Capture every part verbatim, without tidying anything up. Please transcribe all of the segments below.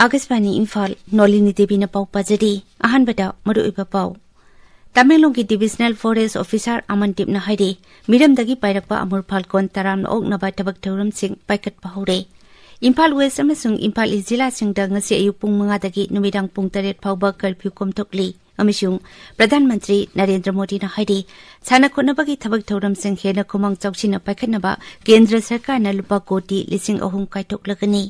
ꯑꯥꯀꯥꯁꯕꯥꯅꯤ ꯏꯝꯐꯥꯜ, ꯅꯣꯂꯤꯅꯤ ꯗꯦꯕꯤꯅ ꯄꯥꯎ ꯄꯥꯖꯔꯤ꯫ ꯑꯍꯥꯟꯕꯗ ꯃꯔꯨꯑꯣꯏꯕ ꯄꯥꯎ꯫ ꯇꯃꯦꯡꯂꯣꯡꯒꯤ Divisional Forest Officer ꯑꯃꯟꯗꯤꯞꯅ ꯍꯥꯏꯔꯤ, ꯃꯤꯔꯝꯗꯒꯤ ꯄꯥꯏꯔꯛꯄ ꯑꯃꯨꯔ ꯐꯥꯜꯀꯣꯟ ꯇꯔꯥꯝꯅ ꯑꯣꯛꯅꯕ ꯊꯕꯛ ꯊꯧꯔꯝꯁꯤꯡ ꯄꯥꯏꯈꯠꯄ ꯍꯧꯔꯦ꯫ ꯏꯝꯐꯥꯜ West ꯑꯃꯁꯨꯡ ꯏꯝꯐꯥꯜ East ꯖꯤꯂꯥꯁꯤꯡꯗ ꯉꯁꯤ ꯑꯌꯨꯛ ꯄꯨꯡ ꯃꯉꯥꯗꯒꯤ ꯅꯨꯃꯤꯗꯥꯡ ꯄꯨꯡ ꯇꯔꯦꯠ ꯐꯥꯎꯕ curfew ꯀꯣꯝꯊꯣꯛꯂꯤ ꯑꯃꯁꯨꯡ ꯄ꯭ꯔꯙꯥꯟ ꯃꯟꯇ꯭ꯔꯤ ꯅꯔꯦꯟꯗ꯭ꯔ ꯃꯣꯗꯤꯅ ꯍꯥꯏꯔꯤ, ꯁꯥꯟꯅ ꯈꯣꯠꯅꯕꯒꯤ ꯊꯕꯛ ꯊꯧꯔꯝꯁꯤꯡ ꯍꯦꯟꯅ ꯈꯨꯃꯥꯡ ꯆꯥꯎꯁꯤꯟꯅ ꯄꯥꯏꯈꯠꯅꯕ ꯀꯦꯟꯗ꯭ꯔ ꯁꯔꯀꯥꯔꯅ ꯂꯨꯄꯥ ꯀꯣꯇꯤ ꯂꯤꯁꯤꯡ ꯑꯍꯨꯝ ꯀꯥꯏꯊꯣꯛꯂꯒꯅꯤ꯫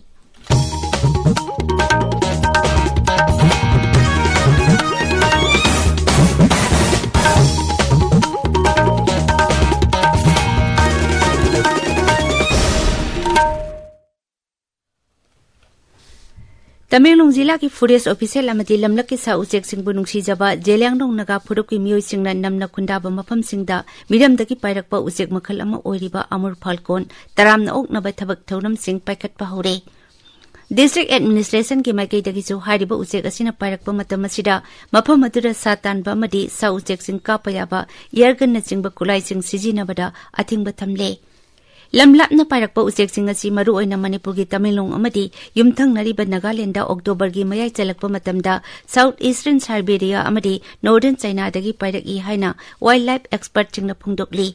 ꯇꯃꯦꯡꯂꯣꯡ ꯖꯤꯂꯥꯒꯤ forest official ꯑꯃꯗꯤ ꯂꯝꯂꯛꯀꯤ ꯁꯥ ꯎꯆꯦꯛꯁꯤꯡꯕꯨ ꯅꯨꯡꯁꯤꯖꯕ ꯖꯦꯂꯤꯌꯥꯡꯔꯣꯡ ꯅꯥꯒꯥ ꯐꯨꯔꯨꯞꯀꯤ ꯃꯤꯑꯣꯏꯁꯤꯡꯅ ꯅꯝꯅ ꯈꯨꯟꯗꯥꯕ ꯃꯐꯝꯁꯤꯡꯗ ꯃꯤꯔꯝꯗꯒꯤ ꯄꯥꯏꯔꯛꯄ ꯎꯆꯦꯛ ꯃꯈꯜ ꯑꯃ ꯑꯣꯏꯔꯤꯕ ꯑꯃꯨꯔ ꯐꯥꯜꯀꯣꯟ ꯇꯔꯥꯝꯅ ꯑꯣꯛꯅꯕ ꯊꯕꯛ ꯊꯧꯔꯝꯁꯤꯡ ꯄꯥꯏꯈꯠꯄ ꯍꯧꯔꯦ꯫ District Administrationꯒꯤ ꯃꯥꯏꯀꯩꯗꯒꯤꯁꯨ ꯍꯥꯏꯔꯤꯕ ꯎꯆꯦꯛ ꯑꯁꯤꯅ ꯄꯥꯏꯔꯛꯄ ꯃꯇꯝ ꯑꯁꯤꯗ ꯃꯐꯝ ꯑꯗꯨꯗ ꯁꯥ ꯇꯥꯟꯕ ꯑꯃꯗꯤ ꯁꯥ ꯎꯆꯦꯛꯁꯤꯡ ꯀꯥꯞꯄ ꯌꯥꯕ air gunꯅꯆꯤꯡꯕ ꯈꯨꯠꯂꯥꯏꯁꯤꯡ ꯁꯤꯖꯤꯟꯅꯕꯗ ꯑꯊꯤꯡꯕ ꯊꯝꯂꯦ꯫ ꯂꯝ ꯂꯥꯞꯅ ꯄꯥꯏꯔꯛꯄ ꯎꯆꯦꯛꯁꯤꯡ ꯑꯁꯤ ꯃꯔꯨꯑꯣꯏꯅ ꯃꯅꯤꯄꯨꯔꯒꯤ ꯇꯃꯦꯡꯂꯣꯡ ꯑꯃꯗꯤ ꯌꯨꯝꯊꯪꯅꯔꯤꯕ ꯅꯥꯒꯥꯂꯦꯟꯗ Octoberꯒꯤ ꯃꯌꯥꯏ ꯆꯜꯂꯛꯄ ꯃꯇꯝꯗ South Eastern Siberia ꯑꯃꯗꯤ Northern Chinaꯗꯒꯤ ꯄꯥꯏꯔꯛꯏ ꯍꯥꯏꯅ wildlife expertꯁꯤꯡꯅ ꯐꯣꯡꯗꯣꯛꯂꯤ꯫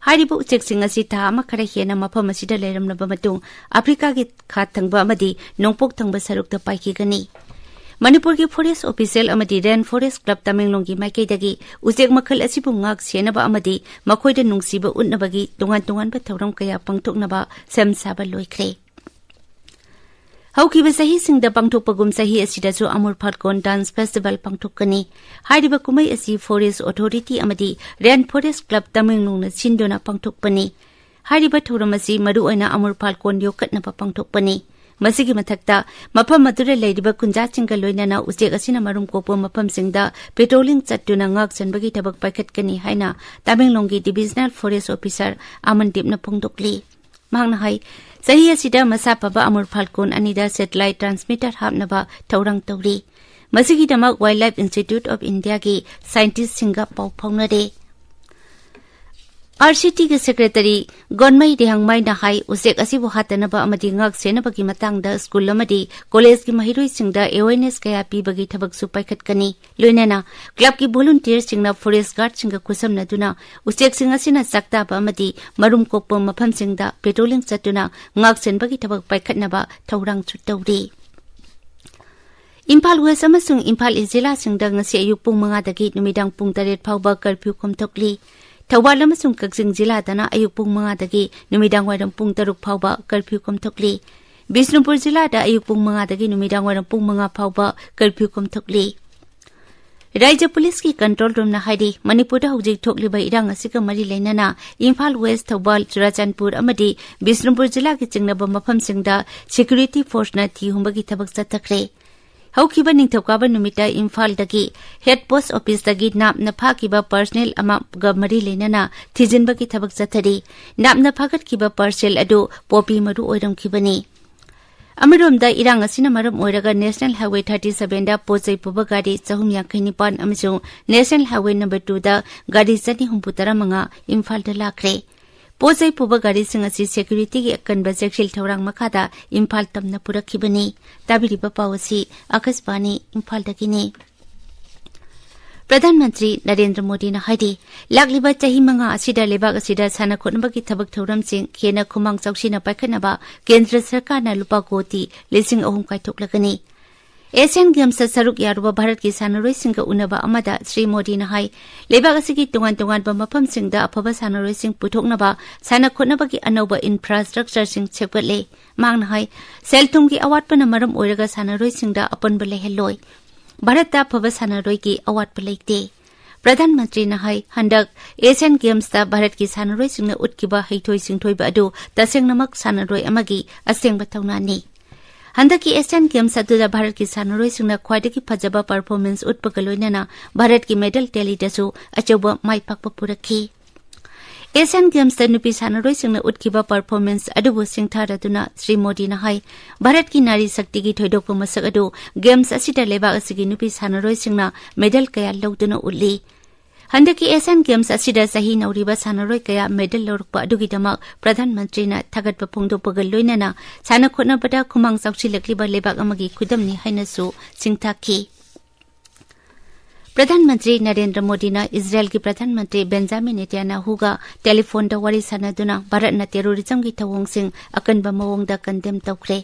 ꯍꯥꯏꯔꯤꯕ ꯎꯆꯦꯛꯁꯤꯡ ꯑꯁꯤ ꯊꯥ ꯑꯃ ꯈꯔ ꯍꯦꯟꯅ ꯃꯐꯝ ꯑꯁꯤꯗ ꯂꯩꯔꯝꯂꯕ ꯃꯇꯨꯡ, ꯑꯐ꯭ꯔꯤꯀꯥꯒꯤ ꯈꯥ ꯊꯪꯕ ꯑꯃꯗꯤ ꯅꯣꯡꯄꯣꯛ ꯊꯪꯕ ꯁꯔꯨꯛꯇ ꯄꯥꯏꯈꯤꯒꯅꯤ꯫ ꯃꯅꯤꯄꯨꯔꯒꯤ forest official ꯑꯃꯗꯤ Rain Forest Club ꯇꯃꯦꯡꯂꯣꯡꯒꯤ ꯃꯥꯏꯀꯩꯗꯒꯤ ꯎꯆꯦꯛ ꯃꯈꯜ ꯑꯁꯤꯕꯨ ꯉꯥꯛ ꯁꯦꯟꯅꯕ ꯑꯃꯗꯤ ꯃꯈꯣꯏꯗ ꯅꯨꯡꯁꯤꯕ ꯎꯠꯅꯕꯒꯤ ꯇꯣꯉꯥꯟ ꯇꯣꯉꯥꯟꯕ ꯊꯧꯔꯝ ꯀꯌꯥ ꯄꯥꯡꯊꯣꯛꯅꯕ ꯁꯦꯝ ꯁꯥꯕ ꯂꯣꯏꯈ꯭ꯔꯦ꯫ ꯍꯧꯈꯤꯕ ꯆꯍꯤꯁꯤꯡꯗ ꯄꯥꯡꯊꯣꯛꯄꯒꯨꯝ ꯆꯍꯤ ꯑꯁꯤꯗꯁꯨ ꯑꯃꯨꯔ ꯐꯥꯜꯀꯣꯟ dance festival ꯄꯥꯡꯊꯣꯛꯀꯅꯤ꯫ ꯍꯥꯏꯔꯤꯕ ꯀꯨꯝꯍꯩ ꯑꯁꯤ Forest Authority ꯑꯃꯗꯤ Rain Forest Club ꯇꯃꯦꯡꯂꯣꯡꯅ ꯁꯤꯟꯗꯨꯅ ꯄꯥꯡꯊꯣꯛꯄꯅꯤ꯫ ꯍꯥꯏꯔꯤꯕ ꯊꯧꯔꯝ ꯑꯁꯤ ꯃꯔꯨꯑꯣꯏꯅ ꯑꯃꯨꯔ ꯐꯥꯜꯀꯣꯟ ꯌꯣꯛꯈꯠꯅꯕ ꯄꯥꯡꯊꯣꯛꯄꯅꯤ꯫ ꯃꯁꯤꯒꯤ ꯃꯊꯛꯇ, ꯃꯐꯝ ꯑꯗꯨꯗ ꯂꯩꯔꯤꯕ ꯈꯨꯟꯖꯥꯁꯤꯡꯒ ꯂꯣꯏꯅꯅ ꯎꯆꯦꯛ ꯑꯁꯤꯅ ꯃꯔꯨꯝ ꯀꯣꯛꯄ ꯃꯐꯝꯁꯤꯡꯗ patrolling ꯆꯠꯇꯨꯅ ꯉꯥꯛ ꯁꯦꯟꯕꯒꯤ ꯊꯕꯛ ꯄꯥꯏꯈꯠꯀꯅꯤ ꯍꯥꯏꯅ ꯇꯃꯦꯡꯂꯣꯡꯒꯤ Divisional Forest Officer ꯑꯃꯟꯗꯤꯞꯅ ꯐꯣꯡꯗꯣꯛꯂꯤ꯫ ꯃꯍꯥꯛꯅ ꯍꯥꯏ, ꯆꯍꯤ ꯑꯁꯤꯗ ꯃꯁꯥ ꯐꯕ ꯑꯃꯨꯔ ꯐꯥꯜꯀꯣꯟ ꯑꯅꯤꯗ satellite transmitter ꯍꯥꯞꯅꯕ ꯊꯧꯔꯥꯡ ꯇꯧꯔꯤ꯫ ꯃꯁꯤꯒꯤꯗꯃꯛ Wildlife Institute of Indiaꯒꯤ scientistꯁꯤꯡꯒ ꯄꯥꯎ ꯐꯥꯎꯅꯔꯦ꯫ ꯑꯥꯔ ꯁꯤ ꯇꯤꯒꯤ ꯁꯦꯀ꯭ꯔꯦꯇꯔꯤ ꯒꯣꯟꯃꯩ ꯔꯦꯍꯪꯃꯩꯅ ꯍꯥꯏ, ꯎꯆꯦꯛ ꯑꯁꯤꯕꯨ ꯍꯥꯠꯇꯅꯕ ꯑꯃꯗꯤ ꯉꯥꯛ ꯁꯦꯟꯅꯕꯒꯤ ꯃꯇꯥꯡꯗ ꯁ꯭ꯀꯨꯜ ꯑꯃꯗꯤ ꯀꯣꯂꯦꯖꯀꯤ ꯃꯍꯩꯔꯣꯏꯁꯤꯡꯗ ꯑꯦꯋꯦꯔꯅꯦꯁ ꯀꯌꯥ ꯄꯤꯕꯒꯤ ꯊꯕꯛꯁꯨ ꯄꯥꯏꯈꯠꯀꯅꯤ꯫ ꯂꯣꯏꯅꯅ ꯀ꯭ꯂꯕꯀꯤ ꯚꯣꯂꯨꯟꯇꯤꯌꯔꯁꯤꯡꯅ ꯐꯣꯔꯦꯁ ꯒꯥꯔꯗꯁꯤꯡꯒ ꯈꯨꯠꯁꯝꯅꯗꯨꯅ ꯎꯆꯦꯛꯁꯤꯡ ꯑꯁꯤꯅ ꯆꯥꯛꯇꯥꯕ ꯑꯃꯗꯤ ꯃꯔꯨꯝ ꯀꯣꯛꯄ ꯃꯐꯝꯁꯤꯡꯗ ꯄꯦꯇ꯭ꯔꯣꯂꯤꯡ ꯆꯠꯇꯨꯅ ꯉꯥꯛ ꯁꯦꯟꯕꯒꯤ ꯊꯕꯛ ꯄꯥꯏꯈꯠꯅꯕ ꯊꯧꯔꯥꯡꯁꯨ ꯇꯧꯔꯤ꯫ ꯏꯝꯐꯥꯜ ꯋꯦꯁ ꯑꯃꯁꯨꯡ ꯏꯝꯐꯥꯜ ꯏꯁ ꯖꯤꯂꯥꯁꯤꯡꯗ ꯉꯁꯤ ꯑꯌꯨꯛ ꯄꯨꯡ ꯃꯉꯥꯗꯒꯤ ꯅꯨꯃꯤꯗꯥꯡ ꯄꯨꯡ ꯇꯔꯦꯠ ꯐꯥꯎꯕ ꯀꯔꯐ꯭ꯌꯨ ꯀꯣꯝꯊꯣꯛꯂꯤ꯫ ꯊꯧꯕꯥꯜ ꯑꯃꯁꯨꯡ ꯀꯛꯆꯤꯡ ꯖꯤꯂꯥꯗꯅ ꯑꯌꯨꯛ ꯄꯨꯡ ꯃꯉꯥꯗꯒꯤ ꯅꯨꯃꯤꯗꯥꯡ ꯋꯥꯏꯔꯝ ꯄꯨꯡ ꯇꯔꯨꯛ ꯐꯥꯎꯕ ꯀꯔꯐ꯭ꯌꯨ ꯀꯣꯝꯊꯣꯛꯂꯤ꯫ ꯕꯤꯁꯅꯨꯄꯨꯔ ꯖꯤꯂꯥꯗ ꯑꯌꯨꯛ ꯄꯨꯡ ꯃꯉꯥꯗꯒꯤ ꯅꯨꯃꯤꯗꯥꯡ ꯋꯥꯏꯔꯝ ꯄꯨꯡ ꯃꯉꯥ ꯐꯥꯎꯕ ꯀꯔꯐ꯭ꯌꯨ ꯀꯣꯝꯊꯣꯛꯂꯤ꯫ ꯔꯥꯖ꯭ꯌ ꯄꯨꯂꯤꯁꯀꯤ ꯀꯟꯇ꯭ꯔꯣꯜ ꯔꯨꯝꯅ ꯍꯥꯏꯔꯤ, ꯃꯅꯤꯄꯨꯔꯗ ꯍꯧꯖꯤꯛ ꯊꯣꯛꯂꯤꯕ ꯏꯔꯥꯡ ꯑꯁꯤꯒ ꯃꯔꯤ ꯂꯩꯅꯅ ꯏꯝꯐꯥꯜ ꯋꯦꯁ, ꯊꯧꯕꯥꯜ, ꯆꯨꯔꯥꯆꯥꯟꯄꯨꯔ ꯑꯃꯗꯤ ꯕꯤꯁꯅꯨꯄꯨꯔ ꯖꯤꯂꯥꯒꯤ ꯆꯤꯡꯅꯕ ꯃꯐꯝꯁꯤꯡꯗ ꯁꯦꯀ꯭ꯌꯨꯔꯤꯇꯤ ꯐꯣꯔꯁꯅ ꯊꯤ ꯍꯨꯝꯕꯒꯤ ꯊꯕꯛ ꯆꯠꯊꯈ꯭ꯔꯦ꯫ ꯍꯧꯈꯤꯕ ꯅꯤꯡꯊꯧꯀꯥꯕ ꯅꯨꯃꯤꯠꯇ ꯏꯝꯐꯥꯜꯗꯒꯤ ꯍꯦꯗ ꯄꯣꯁꯠ ꯑꯣꯐꯤꯁꯇꯒꯤ ꯅꯥꯞꯅ ꯐꯥꯈꯤꯕ ꯄꯥꯔꯁꯅꯦꯜ ꯑꯃꯒ ꯃꯔꯤ ꯂꯩꯅꯅ ꯊꯤꯖꯤꯟꯕꯒꯤ ꯊꯕꯛ ꯆꯠꯊꯔꯤ꯫ ꯅꯥꯞꯅ ꯐꯥꯒꯠꯈꯤꯕ ꯄꯥꯔꯁꯦꯜ ꯑꯗꯨ ꯄꯣꯄꯤ ꯃꯔꯨ ꯑꯣꯏꯔꯝꯈꯤꯕꯅꯤ꯫ ꯑꯃꯔꯣꯝꯗ, ꯏꯔꯥꯡ ꯑꯁꯤꯅ ꯃꯔꯝ ꯑꯣꯏꯔꯒ ꯅꯦꯁꯅꯦꯜ ꯍꯥꯏꯋꯦ ꯊꯥꯔꯇꯤ ꯁꯚꯦꯟꯗ ꯄꯣꯠ ꯆꯩ ꯄꯨꯕ ꯒꯥꯔꯤ ꯆꯍꯨꯝ ꯌꯥꯡꯈꯩ ꯅꯤꯄꯥꯟ ꯑꯃꯁꯨꯡ ꯅꯦꯁꯅꯦꯜ ꯍꯥꯏꯋꯦ ꯅꯝꯕꯔ ꯇꯨꯗ ꯒꯥꯔꯤ ꯆꯅꯤ ꯍꯨꯝꯐꯨ ꯇꯔꯥ ꯃꯉꯥ ꯏꯝꯐꯥꯜꯗ ꯂꯥꯛꯈ꯭ꯔꯦ꯫ ꯄꯣꯠ ꯆꯩ ꯄꯨꯕ ꯒꯥꯔꯤꯁꯤꯡ ꯑꯁꯤ ꯁꯦꯀ꯭ꯌꯨꯔꯤꯇꯤꯒꯤ ꯑꯀꯟꯕ ꯆꯦꯛꯁꯤꯜ ꯊꯧꯔꯥꯡ ꯃꯈꯥꯗ ꯏꯝꯐꯥꯜ ꯇꯝꯅ ꯄꯨꯔꯛꯈꯤꯕꯅꯤ꯫ ꯇꯥꯕꯤꯔꯤꯕ ꯄꯥꯎ ꯑꯁꯤ ꯑꯀꯥꯁꯕꯥꯅꯤ ꯏꯝꯐꯥꯜꯗꯒꯤꯅꯤ꯫ ꯄ꯭ꯔꯙꯥꯟ ꯃꯟꯇ꯭ꯔꯤ ꯅꯔꯦꯟꯗ꯭ꯔ ꯃꯣꯗꯤꯅ ꯍꯥꯏꯔꯤ, ꯂꯥꯛꯂꯤꯕ ꯆꯍꯤ ꯃꯉꯥ ꯑꯁꯤꯗ ꯂꯩꯕꯥꯛ ꯑꯁꯤꯗ ꯁꯥꯟꯅ ꯈꯣꯠꯅꯕꯒꯤ ꯊꯕꯛ ꯊꯧꯔꯝꯁꯤꯡ ꯍꯦꯟꯅ ꯈꯨꯃꯥꯡ ꯆꯥꯎꯁꯤꯟꯅ ꯄꯥꯏꯈꯠꯅꯕ ꯀꯦꯟꯗ꯭ꯔ ꯁꯔꯀꯥꯔꯅ ꯂꯨꯄꯥ ꯀꯣꯇꯤ ꯂꯤꯁꯤꯡ ꯑꯍꯨꯝ ꯀꯥꯏꯊꯣꯛꯂꯒꯅꯤ꯫ ꯑꯦꯁꯤꯌꯥꯟ ꯒꯦꯝꯁꯇ ꯁꯔꯨꯛ ꯌꯥꯔꯨꯕ ꯚꯥꯔꯠꯀꯤ ꯁꯥꯟꯅꯔꯣꯏꯁꯤꯡꯒ ꯎꯅꯕ ꯑꯃꯗ ꯁ꯭ꯔꯤ ꯃꯣꯗꯤꯅ ꯍꯥꯏ, ꯂꯩꯕꯥꯛ ꯑꯁꯤꯒꯤ ꯇꯣꯉꯥꯟ ꯇꯣꯉꯥꯟꯕ ꯃꯐꯝꯁꯤꯡꯗ ꯑꯐꯕ ꯁꯥꯟꯅꯔꯣꯏꯁꯤꯡ ꯄꯨꯊꯣꯛꯅꯕ ꯁꯥꯟꯅ ꯈꯣꯠꯅꯕꯒꯤ ꯑꯅꯧꯕ ꯏꯟꯐ꯭ꯔꯥꯁ꯭ꯇ꯭ꯔꯛꯆꯔꯁꯤꯡ ꯁꯦꯝꯒꯠꯂꯦ꯫ ꯃꯍꯥꯛꯅ ꯍꯥꯏ, ꯁꯦꯜ ꯊꯨꯝꯒꯤ ꯑꯋꯥꯠꯄꯅ ꯃꯔꯝ ꯑꯣꯏꯔꯒ ꯁꯥꯟꯅꯔꯣꯏꯁꯤꯡꯗ ꯑꯄꯟꯕ ꯂꯩꯍꯜꯂꯣꯏ꯫ ꯚꯥꯔꯠꯇ ꯑꯐꯕ ꯁꯥꯟꯅꯔꯣꯏꯒꯤ ꯑꯋꯥꯠꯄ ꯂꯩꯇꯦ꯫ ꯄ꯭ꯔꯙꯥꯟ ꯃꯟꯇ꯭ꯔꯤꯅ ꯍꯥꯏ, ꯍꯟꯗꯛ ꯑꯦꯁꯤꯌꯥꯟ ꯒꯦꯝꯁꯇ ꯚꯥꯔꯠꯀꯤ ꯁꯥꯟꯅꯔꯣꯏꯁꯤꯡꯅ ꯎꯠꯈꯤꯕ ꯍꯩꯊꯣꯏ ꯁꯤꯡꯊꯣꯏꯕ ꯑꯗꯨ ꯇꯁꯦꯡꯅꯃꯛ ꯁꯥꯟꯅꯔꯣꯏ ꯑꯃꯒꯤ ꯑꯁꯦꯡꯕ ꯊꯧꯅꯥꯅꯤ꯫ ꯍꯟꯗꯛꯀꯤ ꯑꯦꯁꯤꯌꯥꯟ ꯒꯦꯝꯁ ꯑꯗꯨꯗ ꯚꯥꯔꯠꯀꯤ ꯁꯥꯟꯅꯔꯣꯏꯁꯤꯡꯅ ꯈ꯭ꯋꯥꯏꯗꯒꯤ ꯐꯖꯕ ꯄꯔꯐꯣꯔꯃꯦꯟꯁ ꯎꯠꯄꯒ ꯂꯣꯏꯅꯅ ꯚꯥꯔꯠꯀꯤ ꯃꯦꯗꯜ ꯇꯦꯂꯤꯗꯁꯨ ꯑꯆꯧꯕ ꯃꯥꯏ ꯄꯥꯛꯄ ꯄꯨꯔꯛꯈꯤ꯫ ꯑꯦꯁꯤꯌꯥꯟ ꯒꯦꯝꯁꯇ ꯅꯨꯄꯤ ꯁꯥꯟꯅꯔꯣꯏꯁꯤꯡꯅ ꯎꯠꯈꯤꯕ ꯄꯔꯐꯣꯔꯃꯦꯟꯁ ꯑꯗꯨꯕꯨ ꯁꯤꯡꯊꯥꯔꯗꯨꯅ ꯁ꯭ꯔꯤ ꯃꯣꯗꯤꯅ ꯍꯥꯏ, ꯚꯥꯔꯠꯀꯤ ꯅꯥꯔꯤ ꯁꯛꯇꯤꯒꯤ ꯊꯣꯏꯗꯣꯛꯄ ꯃꯁꯛ ꯑꯗꯨ ꯒꯦꯝꯁ ꯑꯁꯤꯗ ꯂꯩꯕꯥꯛ ꯑꯁꯤꯒꯤ ꯅꯨꯄꯤ ꯁꯥꯟꯅꯔꯣꯏꯁꯤꯡꯅ ꯃꯦꯗꯜ ꯀꯌꯥ ꯂꯧꯗꯨꯅ ꯎꯠꯂꯤ꯫ ꯍꯟꯗꯛꯀꯤ ꯑꯦꯁꯤꯌꯥꯟ ꯒꯦꯝꯁ ꯑꯁꯤꯗ ꯆꯍꯤ ꯅꯧꯔꯤꯕ ꯁꯥꯟꯅꯔꯣꯏ ꯀꯌꯥ ꯃꯦꯗꯜ ꯂꯧꯔꯛꯄ ꯑꯗꯨꯒꯤꯗꯃꯛ ꯄ꯭ꯔꯙꯥꯟ ꯃꯟꯇ꯭ꯔꯤꯅ ꯊꯥꯒꯠꯄ ꯐꯣꯡꯗꯣꯛꯄꯒ ꯂꯣꯏꯅꯅ ꯁꯥꯟꯅ ꯈꯣꯠꯅꯕꯗ ꯈꯨꯃꯥꯡ ꯆꯥꯎꯁꯤꯜꯂꯛꯂꯤꯕ ꯂꯩꯕꯥꯛ ꯑꯃꯒꯤ ꯈꯨꯗꯝꯅꯤ ꯍꯥꯏꯅꯁꯨ ꯁꯤꯡꯊꯥꯈꯤ꯫ ꯄ꯭ꯔꯙꯥꯟ ꯃꯟꯇ꯭ꯔꯤ ꯅꯔꯦꯟꯗ꯭ꯔ ꯃꯣꯗꯤꯅ ꯏꯖꯔꯦꯜꯒꯤ ꯄ꯭ꯔꯙꯥꯟ ꯃꯟꯇ꯭ꯔꯤ ꯕꯦꯟꯖꯥꯃꯤꯟ ꯅꯦꯇꯥꯟꯌꯥꯍꯨꯒ ꯇꯦꯂꯤꯐꯣꯟꯗ ꯋꯥꯔꯤ ꯁꯥꯟꯅꯗꯨꯅ ꯚꯥꯔꯠꯅ ꯇꯦꯔꯣꯔꯤꯖꯝꯒꯤ ꯊꯧꯑꯣꯡꯁꯤꯡ ꯑꯀꯟꯕ ꯃꯑꯣꯡꯗ ꯀꯟꯗꯦꯝ ꯇꯧꯈ꯭ꯔꯦ꯫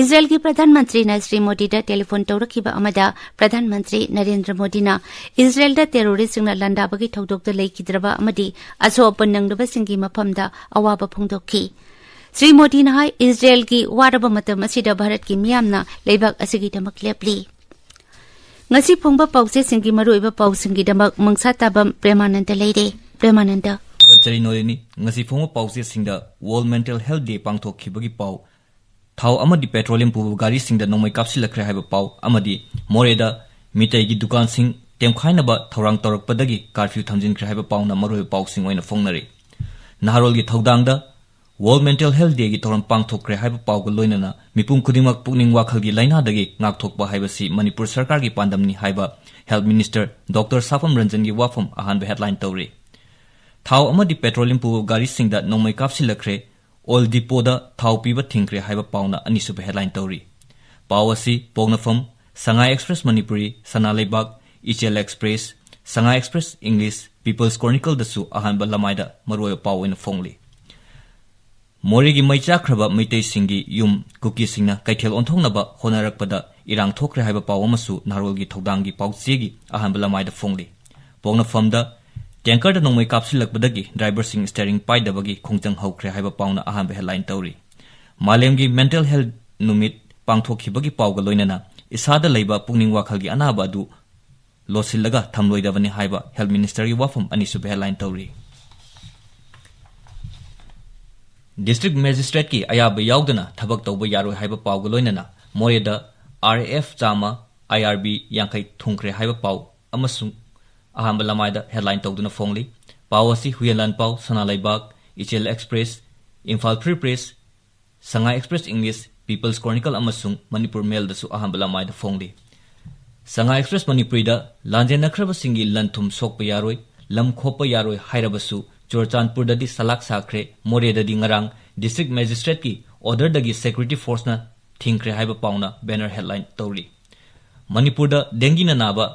ꯏꯖꯔꯦꯜꯒꯤ ꯄ꯭ꯔꯙꯥꯟ ꯃꯟꯇ꯭ꯔꯤꯅ ꯁ꯭ꯔꯤ ꯃꯣꯗꯤꯗ ꯇꯦꯂꯤꯐꯣꯟ ꯇꯧꯔꯛꯈꯤꯕ ꯑꯃꯗ ꯄ꯭ꯔꯙꯥꯟ ꯃꯟꯇ꯭ꯔꯤ ꯅꯔꯦꯟꯗ꯭ꯔ ꯃꯣꯗꯤꯅ ꯏꯖꯔꯦꯜꯗ ꯇꯦꯔꯣꯔꯤꯁꯁꯤꯡꯅ ꯂꯥꯟꯗꯥꯕꯒꯤ ꯊꯧꯗꯣꯛꯇ ꯂꯩꯈꯤꯗ꯭ꯔꯕ ꯑꯃꯗꯤ ꯑꯁꯣꯛ ꯑꯄꯟ ꯅꯪꯂꯕꯁꯤꯡꯒꯤ ꯃꯐꯝꯗ ꯑꯋꯥꯕ ꯐꯣꯡꯗꯣꯛꯈꯤ꯫ ꯁ꯭ꯔꯤ ꯃꯣꯗꯤꯅ ꯍꯥꯏ, ꯏꯖꯔꯦꯜꯒꯤ ꯋꯥꯔꯕ ꯃꯇꯝ ꯑꯁꯤꯗ ꯚꯥꯔꯠꯀꯤ ꯃꯤꯌꯥꯝꯅ ꯂꯩꯕꯥꯛ ꯑꯁꯤꯒꯤꯗꯃꯛ ꯂꯦꯞꯂꯤ꯫ ꯉꯁꯤ ꯐꯣꯡꯕ ꯄꯥꯎꯆꯦꯁꯤꯡꯒꯤ ꯃꯔꯨꯑꯣꯏꯕ ꯄꯥꯎꯁꯤꯡꯒꯤꯗꯃꯛ ꯃꯪꯁꯥ ꯇꯥꯕꯝ ꯄ꯭ꯔꯦꯃꯥꯅꯟꯗ ꯂꯩꯔꯦ꯫ ꯄ꯭ꯔꯦꯃꯥꯅꯟꯗ꯫ ꯊꯥꯒꯠꯆꯔꯤ ꯅꯣꯔꯤꯅꯤ꯫ ꯉꯁꯤ ꯐꯣꯡꯕ ꯄꯥꯎꯆꯦꯁꯤꯡꯗ World Mental Health Day ꯄꯥꯡꯊꯣꯛꯈꯤꯕꯒꯤ ꯄꯥꯎ, ꯊꯥꯎ ꯑꯃꯗꯤ ꯄꯦꯇ꯭ꯔꯣꯂꯤꯌꯝ ꯄꯨꯕ ꯒꯥꯔꯤꯁꯤꯡꯗ ꯅꯣꯡꯃꯩ ꯀꯥꯞꯁꯤꯜꯂꯛꯈ꯭ꯔꯦ ꯍꯥꯏꯕ ꯄꯥꯎ, ꯑꯃꯗꯤ ꯃꯣꯔꯦꯗ ꯃꯤꯇꯩꯒꯤ ꯗꯨꯀꯥꯟꯁꯤꯡ ꯇꯦꯝꯈꯥꯏꯅꯕ ꯊꯧꯔꯥꯡ ꯇꯧꯔꯛꯄꯗꯒꯤ ꯀꯥꯔꯐ꯭ꯌꯨ ꯊꯝꯖꯤꯟꯈ꯭ꯔꯦ ꯍꯥꯏꯕ ꯄꯥꯎꯅ ꯃꯔꯨꯑꯣꯏꯕ ꯄꯥꯎꯁꯤꯡ ꯑꯣꯏꯅ ꯐꯣꯡꯅꯔꯤ꯫ ꯅꯍꯥꯔꯣꯜꯒꯤ ꯊꯧꯗꯥꯡꯗ World Mental Health Day ꯒꯤ ꯊꯧꯔꯝ ꯄꯥꯡꯊꯣꯛꯈ꯭ꯔꯦ ꯍꯥꯏꯕ ꯄꯥꯎꯒ ꯂꯣꯏꯅꯅ ꯃꯤꯄꯨꯝ ꯈꯨꯗꯤꯡꯃꯛ ꯄꯨꯛꯅꯤꯡ ꯋꯥꯈꯜꯒꯤ ꯂꯥꯏꯅꯥꯗꯒꯤ ꯉꯥꯛꯊꯣꯛꯄ ꯍꯥꯏꯕꯁꯤ ꯃꯅꯤꯄꯨꯔ ꯁꯔꯀꯥꯔꯒꯤ ꯄꯥꯟꯗꯝꯅꯤ ꯍꯥꯏꯕ Health Minister Doctor ꯁꯥꯐꯝ ꯔꯟꯖꯟꯒꯤ ꯋꯥꯐꯝ ꯑꯍꯥꯟꯕ headline ꯇꯧꯔꯤ꯫ ꯊꯥꯎ ꯑꯃꯗꯤ ꯄꯦꯇ꯭ꯔꯣꯂꯤꯌꯝ ꯄꯨꯕ ꯒꯥꯔꯤꯁꯤꯡꯗ ꯅꯣꯡꯃꯩ ꯀꯥꯞꯁꯤꯜꯂꯛꯈ꯭ꯔꯦ, ꯑꯣꯏꯜ ꯗꯤꯄꯣꯗ ꯊꯥꯎ ꯄꯤꯕ ꯊꯤꯡꯈ꯭ꯔꯦ ꯍꯥꯏꯕ ꯄꯥꯎꯅ ꯑꯅꯤꯁꯨꯕ headline ꯇꯧꯔꯤ꯫ ꯄꯥꯎ ꯑꯁꯤ ꯄꯣꯛꯅꯐꯝ, ꯁꯉꯥꯏ ꯑꯦꯛꯁꯄ꯭ꯔꯦꯁ ꯃꯅꯤꯄꯨꯔꯤ, ꯁꯅꯥ ꯂꯩꯕꯥꯛ, ꯏꯆꯦꯜ ꯑꯦꯛꯁꯄ꯭ꯔꯦꯁ, ꯁꯉꯥꯏ ꯑꯦꯛꯁꯄ꯭ꯔꯦꯁ ꯏꯪꯂꯤꯁ, ꯄꯤꯄꯜꯁ ꯀ꯭ꯔꯣꯅꯤꯀꯜꯗꯁꯨ ꯑꯍꯥꯟꯕ ꯂꯃꯥꯏꯗ ꯃꯔꯨꯑꯣꯏꯕ ꯄꯥꯎ ꯑꯣꯏꯅ ꯐꯣꯡꯂꯤ꯫ ꯃꯣꯔꯦꯒꯤ ꯃꯩ ꯆꯥꯛꯈ꯭ꯔꯕ ꯃꯩꯇꯩꯁꯤꯡꯒꯤ ꯌꯨꯝ ꯀꯨꯀꯤꯁꯤꯡꯅ ꯀꯩꯊꯦꯜ ꯑꯣꯟꯊꯣꯛꯅꯕ ꯍꯣꯠꯅꯔꯛꯄꯗ ꯏꯔꯥꯡ ꯊꯣꯛꯈ꯭ꯔꯦ ꯍꯥꯏꯕ ꯄꯥꯎ ꯑꯃꯁꯨ ꯅꯍꯥꯔꯣꯜꯒꯤ ꯊꯧꯗꯥꯡꯒꯤ ꯄꯥꯎꯆꯦꯒꯤ ꯑꯍꯥꯟꯕ ꯂꯃꯥꯏꯗ ꯐꯣꯡꯂꯤ꯫ ꯄꯣꯛꯅꯐꯝꯗ ꯇꯦꯡꯀꯔꯗ ꯅꯣꯡꯃꯩ ꯀꯥꯞꯁꯤꯜꯂꯛꯄꯗꯒꯤ ꯗ꯭ꯔꯥꯏꯚꯔꯁꯤꯡ ꯁ꯭ꯇꯤꯌꯔꯤꯡ ꯄꯥꯏꯗꯕꯒꯤ ꯈꯣꯡꯖꯪ ꯍꯧꯈ꯭ꯔꯦ ꯍꯥꯏꯕ ꯄꯥꯎꯅ ꯑꯍꯥꯟꯕ headline ꯇꯧꯔꯤ꯫ ꯃꯥꯂꯦꯝꯒꯤ ꯃꯦꯟꯇꯦꯜ ꯍꯦꯜꯊ ꯅꯨꯃꯤꯠ ꯄꯥꯡꯊꯣꯛꯈꯤꯕꯒꯤ ꯄꯥꯎꯒ ꯂꯣꯏꯅꯅ ꯏꯁꯥꯗ ꯂꯩꯕ ꯄꯨꯛꯅꯤꯡ ꯋꯥꯈꯜꯒꯤ ꯑꯅꯥꯕ ꯑꯗꯨ ꯂꯣꯠꯁꯤꯜꯂꯒ ꯊꯝꯂꯣꯏꯗꯕꯅꯤ ꯍꯥꯏꯕ ꯍꯦꯜꯊ ꯃꯤꯅꯤꯁꯇꯔꯒꯤ ꯋꯥꯐꯝ ꯑꯅꯤꯁꯨꯕ headline ꯇꯧꯔꯤ꯫ ꯗꯤꯁꯇ꯭ꯔꯤꯛ ꯃꯦꯖꯤꯁꯇ꯭ꯔꯦꯠꯀꯤ ꯑꯌꯥꯕ ꯌꯥꯎꯗꯅ ꯊꯕꯛ ꯇꯧꯕ ꯌꯥꯔꯣꯏ ꯍꯥꯏꯕ ꯄꯥꯎꯒ ꯂꯣꯏꯅꯅ ꯃꯣꯔꯦꯗ ꯑꯥꯔ ꯑꯦꯐ ꯆꯥꯝꯃ, ꯑꯥꯏ ꯑꯥꯔ ꯕꯤ ꯌꯥꯡꯈꯩ ꯊꯨꯡꯈ꯭ꯔꯦ ꯍꯥꯏꯕ ꯄꯥꯎ ꯑꯃꯁꯨꯡ ꯑꯍꯥꯟꯕ ꯂꯃꯥꯏꯗ headline ꯇꯧꯗꯨꯅ ꯐꯣꯡꯂꯤ꯫ ꯄꯥꯎ ꯑꯁꯤ ꯍꯨꯌꯦꯟ ꯂꯥꯟꯄꯥꯎ, ꯁꯅꯥ ꯂꯩꯕꯥꯛ, ꯏꯆꯦꯜ ꯑꯦꯛꯁꯄ꯭ꯔꯦꯁ, ꯏꯝꯐꯥꯜ ꯐ꯭ꯔꯤ ꯄ꯭ꯔꯦꯁ, ꯁꯉꯥꯏ ꯑꯦꯛꯁꯄ꯭ꯔꯦꯁ ꯏꯪꯂꯤꯁ, ꯄꯤꯄꯜꯁ ꯀ꯭ꯔꯣꯅꯤꯀꯜ ꯑꯃꯁꯨꯡ ꯃꯅꯤꯄꯨꯔ ꯃꯦꯜꯗꯁꯨ ꯑꯍꯥꯟꯕ ꯂꯃꯥꯏꯗ ꯐꯣꯡꯂꯤ꯫ ꯁꯉꯥꯏ ꯑꯦꯛꯁꯄ꯭ꯔꯦꯁ ꯃꯅꯤꯄꯨꯔꯤꯗ ꯂꯥꯟꯖꯦꯟꯅꯈ꯭ꯔꯕꯁꯤꯡꯒꯤ ꯂꯟ ꯊꯨꯝ ꯁꯣꯛꯄ ꯌꯥꯔꯣꯏ, ꯂꯝ ꯈꯣꯞꯄ ꯌꯥꯔꯣꯏ ꯍꯥꯏꯔꯕꯁꯨ ꯆꯨꯔꯆꯥꯟꯄꯨꯔꯗꯗꯤ ꯁꯂꯥꯛ ꯁꯥꯈ꯭ꯔꯦ, ꯃꯣꯔꯦꯗꯗꯤ ꯉꯔꯥꯡ ꯗꯤꯁꯇ꯭ꯔꯤꯛ ꯃꯦꯖꯤꯁꯇ꯭ꯔꯦꯠꯀꯤ ꯑꯣꯔꯗꯔꯗꯒꯤ ꯁꯦꯀ꯭ꯌꯨꯔꯤꯇꯤ ꯐꯣꯔꯁꯅ ꯊꯤꯡꯈ꯭ꯔꯦ ꯍꯥꯏꯕ ꯄꯥꯎꯅ ꯕꯦꯅꯔ ꯍꯦꯗꯂꯥꯏꯟ ꯇꯧꯔꯤ꯫ ꯃꯅꯤꯄꯨꯔꯗ ꯗꯦꯡꯒꯤꯅ ꯅꯥꯕ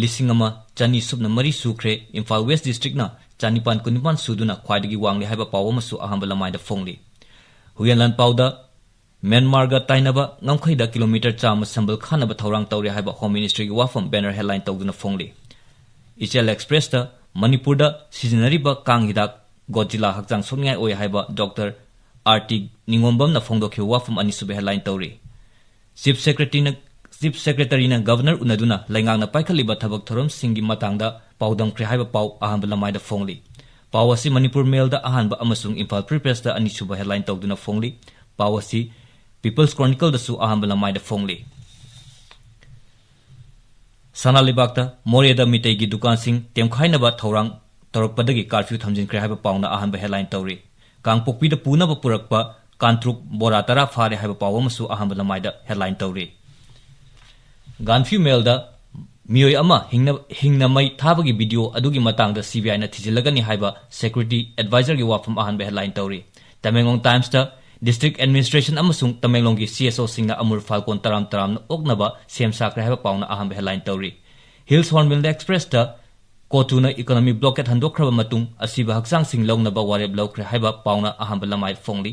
ꯂꯤꯁꯤꯡ ꯑꯃ ꯆꯅꯤ ꯁꯨꯞꯅ ꯃꯔꯤ ꯁꯨꯈ꯭ꯔꯦ, ꯏꯝꯐꯥꯜ ꯋꯦꯁ ꯗꯤꯁꯇ꯭ꯔꯤꯛꯅ ꯆꯅꯤꯄꯥꯟ ꯀꯨꯟꯅꯤꯄꯥꯟ ꯁꯨꯗꯨꯅ ꯈ꯭ꯋꯥꯏꯗꯒꯤ ꯋꯥꯡꯂꯤ ꯍꯥꯏꯕ ꯄꯥꯎ ꯑꯃꯁꯨ ꯑꯍꯥꯟꯕ ꯂꯃꯥꯏꯗ ꯐꯣꯡꯂꯤ꯫ ꯍꯨꯏꯌꯦꯟ ꯂꯥꯟ ꯄꯥꯎꯗ ꯃ꯭ꯌꯥꯟꯃꯥꯔꯒ ꯇꯥꯏꯅꯕ ꯉꯝꯈꯩꯗ ꯀꯤꯂꯣꯃꯤꯇꯔ ꯆꯥꯝꯃ ꯁꯝꯕꯜ ꯈꯥꯅꯕ ꯊꯧꯔꯥꯡ ꯇꯧꯔꯤ ꯍꯥꯏꯕ ꯍꯣꯝ ꯃꯤꯅꯤꯁꯇ꯭ꯔꯤꯒꯤ ꯋꯥꯐꯝ ꯕꯦꯅꯔ ꯍꯦꯗꯂꯥꯏꯟ ꯇꯧꯗꯨꯅ ꯐꯣꯡꯂꯤ꯫ ꯏꯆꯦꯜ ꯑꯦꯛꯁꯄ꯭ꯔꯦꯁꯇ ꯃꯅꯤꯄꯨꯔꯗ ꯁꯤꯖꯤꯟꯅꯔꯤꯕ ꯀꯥꯡ ꯍꯤꯗꯥꯛ ꯒꯣꯖꯤꯂꯥ ꯍꯛꯆꯥꯡ ꯁꯣꯛꯅꯤꯡꯉꯥꯏ ꯑꯣꯏ ꯍꯥꯏꯕ ꯗꯣꯛꯇꯔ ꯑꯥꯔ ꯇꯤ ꯅꯤꯉꯣꯝꯕꯝꯅ ꯐꯣꯡꯗꯣꯛꯈꯤꯕ ꯋꯥꯐꯝ ꯑꯅꯤꯁꯨꯕ ꯍꯦꯗꯂꯥꯏꯟ ꯇꯧꯔꯤ꯫ ꯆꯤꯐ ꯁꯦꯀ꯭ꯔꯦꯇꯔꯤꯅ, ꯆꯤꯐ ꯁꯦꯀ꯭ꯔꯦꯇꯔꯤꯅ ꯒꯚꯔꯅꯔ ꯎꯅꯗꯨꯅ ꯂꯩꯉꯥꯛꯅ ꯄꯥꯏꯈꯠꯂꯤꯕ ꯊꯕꯛ ꯊꯧꯔꯝꯁꯤꯡꯒꯤ ꯃꯇꯥꯡꯗ ꯄꯥꯎꯗꯝꯈ꯭ꯔꯦ ꯍꯥꯏꯕ ꯄꯥꯎ ꯑꯍꯥꯟꯕ ꯂꯃꯥꯏꯗ ꯐꯣꯡꯂꯤ꯫ ꯄꯥꯎ ꯑꯁꯤ ꯃꯅꯤꯄꯨꯔ ꯃꯦꯜꯗ ꯑꯍꯥꯟꯕ ꯑꯃꯁꯨꯡ ꯏꯝꯐꯥꯜ ꯐ꯭ꯔꯤ ꯄ꯭ꯔꯦꯁꯇ ꯑꯅꯤꯁꯨꯕ ꯍꯦꯗꯂꯥꯏꯟ ꯇꯧꯗꯨꯅ ꯐꯣꯡꯂꯤ꯫ ꯄꯥꯎ ꯑꯁꯤ ꯄꯤꯄꯜꯁ ꯀ꯭ꯔꯣꯅꯤꯀꯜꯗꯁꯨ ꯑꯍꯥꯟꯕ ꯂꯃꯥꯏꯗ ꯐꯣꯡꯂꯤ꯫ ꯁꯅꯥ ꯂꯩꯕꯥꯛꯇ ꯃꯣꯔꯦꯗ ꯃꯤꯇꯩꯒꯤ ꯗꯨꯀꯥꯟꯁꯤꯡ ꯇꯦꯝꯈꯥꯏꯅꯕ ꯊꯧꯔꯥꯡ ꯇꯧꯔꯛꯄꯗꯒꯤ ꯀꯥꯔꯐ꯭ꯌꯨ ꯊꯝꯖꯤꯟꯈ꯭ꯔꯦ ꯍꯥꯏꯕ ꯄꯥꯎꯅ ꯑꯍꯥꯟꯕ ꯍꯦꯗꯂꯥꯏꯟ ꯇꯧꯔꯤ꯫ ꯀꯥꯡꯄꯣꯛꯄꯤꯗ ꯄꯨꯅꯕ ꯄꯨꯔꯛꯄ ꯀꯥꯟꯇ꯭ꯔꯨꯛ ꯕꯣꯔꯥ ꯇꯔꯥ ꯐꯥꯔꯦ ꯍꯥꯏꯕ ꯄꯥꯎ ꯑꯃꯁꯨ ꯑꯍꯥꯟꯕ ꯂꯃꯥꯏꯗ ꯍꯦꯗꯂꯥꯏꯟ ꯇꯧꯔꯤ꯫ ꯒꯥꯟꯐ꯭ꯌꯨ ꯃꯦꯜꯗ ꯃꯤꯑꯣꯏ ꯑꯃ ꯍꯤꯡꯅ, ꯍꯤꯡꯅ ꯃꯩ ꯊꯥꯕꯒꯤ ꯚꯤꯗꯤꯑꯣ ꯑꯗꯨꯒꯤ ꯃꯇꯥꯡꯗ ꯁꯤ ꯕꯤ ꯑꯥꯏꯅ ꯊꯤꯖꯤꯜꯂꯒꯅꯤ ꯍꯥꯏꯕ ꯁꯦꯀ꯭ꯌꯨꯔꯤꯇꯤ ꯑꯦꯗꯚꯥꯏꯖꯔꯒꯤ ꯋꯥꯐꯝ ꯑꯍꯥꯟꯕ ꯍꯦꯗꯂꯥꯏꯟ ꯇꯧꯔꯤ꯫ ꯇꯃꯦꯡꯂꯣꯡ ꯇꯥꯏꯝꯁꯇ ꯗꯤꯁꯇ꯭ꯔꯤꯛ ꯑꯦꯗꯃꯤꯅꯤꯁꯇ꯭ꯔꯦꯁꯟ ꯑꯃꯁꯨꯡ ꯇꯃꯦꯡꯂꯣꯡꯒꯤ ꯁꯤ ꯑꯦꯁ ꯑꯣꯁꯤꯡꯅ ꯑꯃꯨꯔ ꯐꯥꯜꯀꯣꯟ ꯇꯔꯥꯝ ꯇꯔꯥꯝꯅ ꯑꯣꯛꯅꯕ ꯁꯦꯝ ꯁꯥꯈ꯭ꯔꯦ ꯍꯥꯏꯕ ꯄꯥꯎꯅ ꯑꯍꯥꯟꯕ ꯍꯦꯗꯂꯥꯏꯟ ꯇꯧꯔꯤ꯫ ꯍꯤꯜꯁ ꯍꯣꯔꯟꯕꯤꯜ ꯑꯦꯛꯁꯄ꯭ꯔꯦꯁꯇ ꯀꯣꯆꯨꯅ ꯏꯀꯣꯅꯣꯃꯤ ꯕ꯭ꯂꯣꯀꯦꯠ ꯍꯟꯗꯣꯛꯈ꯭ꯔꯕ ꯃꯇꯨꯡ ꯑꯁꯤꯕ ꯍꯛꯆꯥꯡꯁꯤꯡ ꯂꯧꯅꯕ ꯋꯥꯔꯦꯞ ꯂꯧꯈ꯭ꯔꯦ ꯍꯥꯏꯕ ꯄꯥꯎꯅ ꯑꯍꯥꯟꯕ ꯂꯃꯥꯏ ꯐꯣꯡꯂꯤ꯫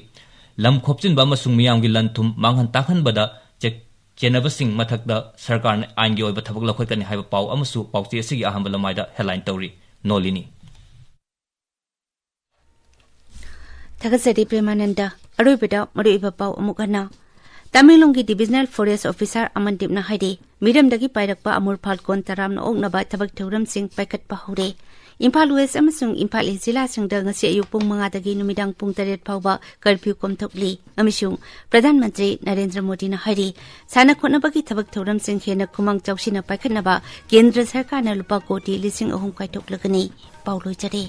ꯂꯝ ꯈꯣꯞꯆꯤꯟꯕ ꯑꯃꯁꯨꯡ ꯃꯤꯌꯥꯝꯒꯤ ꯂꯟ ꯊꯨꯝ ꯃꯥꯡꯍꯟ ꯇꯥꯛꯍꯟꯕꯗ ꯆꯦꯛ ꯆꯦꯟꯅꯕꯁꯤꯡ ꯃꯊꯛꯇ ꯁꯔꯀꯥꯔꯅ ꯑꯥꯏꯟꯒꯤ ꯑꯣꯏꯕ ꯊꯕꯛ ꯂꯧꯈꯠꯀꯅꯤ ꯍꯥꯏꯕ ꯄꯥꯎ ꯑꯃꯁꯨ ꯄꯥꯎꯆꯦ ꯑꯁꯤꯒꯤ ꯑꯍꯥꯟꯕ ꯂꯃꯥꯏꯗ ꯍꯦꯗꯂꯥꯏꯟ ꯇꯧꯔꯤ꯫ ꯅꯣꯂꯤꯅꯤ꯫ ꯊꯥꯒꯠꯆꯔꯤ ꯄ꯭ꯔꯦꯃꯥꯅꯟꯗ꯫ ꯑꯔꯣꯏꯕꯗ ꯃꯔꯨꯑꯣꯏꯕ ꯄꯥꯎ ꯑꯃꯨꯛ ꯍꯟꯅ꯫ ꯇꯃꯦꯡꯂꯣꯡꯒꯤ ꯗꯤꯕꯤꯖꯅꯦꯜ ꯐꯣꯔꯦꯁ ꯑꯣꯐꯤꯁꯥꯔ ꯑꯃꯟꯗꯤꯞꯅ ꯍꯥꯏꯔꯤ, ꯃꯤꯔꯝꯗꯒꯤ ꯄꯥꯏꯔꯛꯄ ꯑꯃꯨꯔ ꯐꯥꯜꯀꯣꯟ ꯇꯔꯥꯝꯅ ꯑꯣꯛꯅꯕ ꯊꯕꯛ ꯊꯧꯔꯝꯁꯤꯡ ꯄꯥꯏꯈꯠꯄ ꯍꯧꯔꯦ꯫ ꯏꯝꯐꯥꯜ ꯋꯦꯁ ꯑꯃꯁꯨꯡ ꯏꯝꯐꯥꯜ ꯏꯁ ꯖꯤꯂꯥꯁꯤꯡꯗ ꯉꯁꯤ ꯑꯌꯨꯛ ꯄꯨꯡ ꯃꯉꯥꯗꯒꯤ ꯅꯨꯃꯤꯗꯥꯡ ꯄꯨꯡ ꯇꯔꯦꯠ ꯐꯥꯎꯕ ꯀꯔꯐ꯭ꯌꯨ ꯀꯣꯝꯊꯣꯛꯂꯤ ꯑꯃꯁꯨꯡ ꯄ꯭ꯔꯙꯥꯟ ꯃꯟꯇ꯭ꯔꯤ ꯅꯔꯦꯟꯗ꯭ꯔ ꯃꯣꯗꯤꯅ ꯍꯥꯏꯔꯤ, ꯁꯥꯟꯅ ꯈꯣꯠꯅꯕꯒꯤ ꯊꯕꯛ ꯊꯧꯔꯝꯁꯤꯡ ꯍꯦꯟꯅ ꯈꯨꯃꯥꯡ ꯆꯥꯎꯁꯤꯟꯅ ꯄꯥꯏꯈꯠꯅꯕ ꯀꯦꯟꯗ꯭ꯔ ꯁꯔꯀꯥꯔꯅ ꯂꯨꯄꯥ ꯀꯣꯇꯤ ꯂꯤꯁꯤꯡ ꯑꯍꯨꯝ ꯀꯥꯏꯊꯣꯛꯂꯒꯅꯤ꯫ ꯄꯥꯎ ꯂꯣꯏꯖꯔꯦ꯫